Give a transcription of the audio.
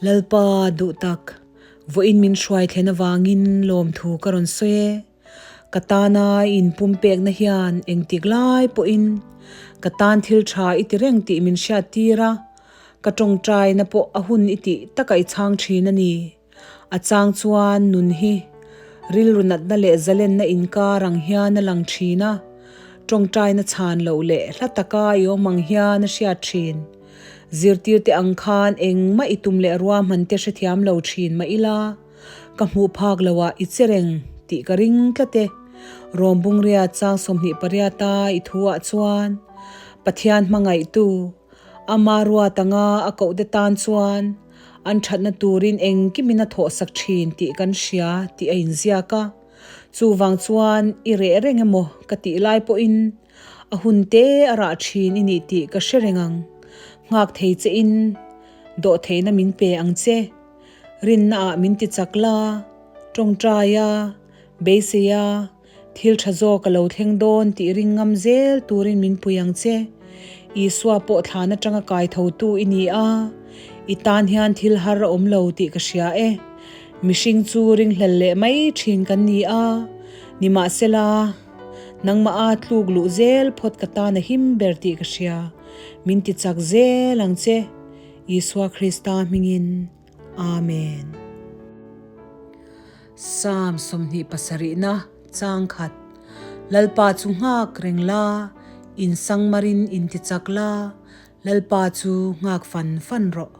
Lalpa duhtak, vawiin min hruai thlen avangin lawmthu ka rawn sawi e. Ka tana i inpumpekna hian engtik lai pawhin ka tan thil tha i ti reng tih min hriattir a, ka tawngtaina pawh a hun i tih taka i chhang thin a ni. A chang chuan nun hi rilru natna leh zalenna inkar ang hian a lang thin a, tawngtaina chhan loh leh hla taka i awm ang hian a hriat thin. Zirtirte ang khan engmah i tum leh ruahman te hrethiam lo thin mah ila, ka hmuh phak lo ah i che reng tih ka ring tlat e. Rawmbungria chang 28 a i thu ah chuan Pathian hmangaihtu, ama ruat anga a koh te tan chuan an thatna turin engkimin a thawhsak thin tih kan hria tih a inziak a. Chuvang chuan i reh reng emaw ka tih lai pawhin A hun te a rah thin i nih tih ka hre reng ang. Nghak thei che in dawh theihna min pe ang che. Rinna ah min ti chak la, tawngtai a, beisei a, thil tha zawk a lo thleng dawn tih ring ngam zel turin min pui ang che. Isua pawh thlan atanga kai tho tu i ni a, i tan hian thil har a awm lo tih ka hria e. Mihring chu ringhlel leh mai thin kan ni a, nimahsela, Nangmah a tluk luh zel phawt ka tan a him ber tih ka hria. Min ti chak zel ang che. Isua Krista hmingin. Amen. Psalm 27na chang khat Lalpa chu nghak reng la, in sangmarin in ti chak la, Lalpa chu nghak fan fan rawh.